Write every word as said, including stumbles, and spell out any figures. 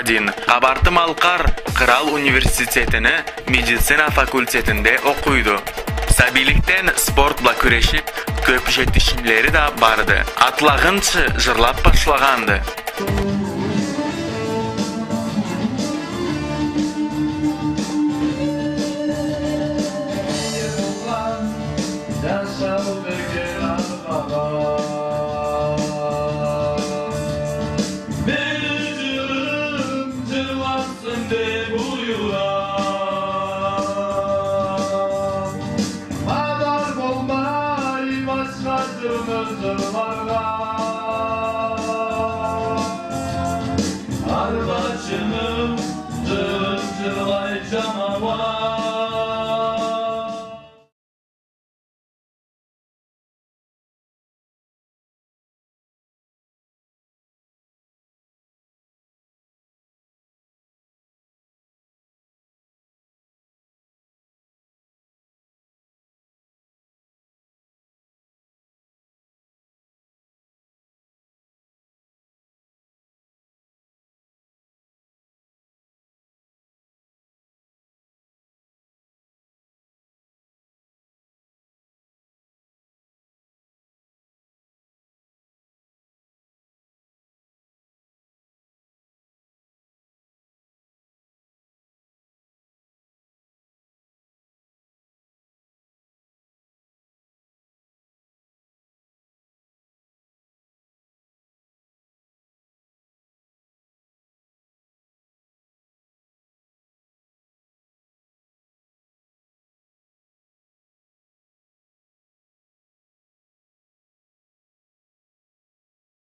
Бадреддин. Къабарты-Малкъар кърал университетини медицина факультетинде окъуйду. Сабийликден спорт бла кюрешип, кёп жетишимлери да барды. Атлагъынчы жырлап башлагъанды. Мени жырым жырлансын деп уюра. Мадар болмай башха жырны жырларгъа. Арбачыным жырын жырлай жамауат.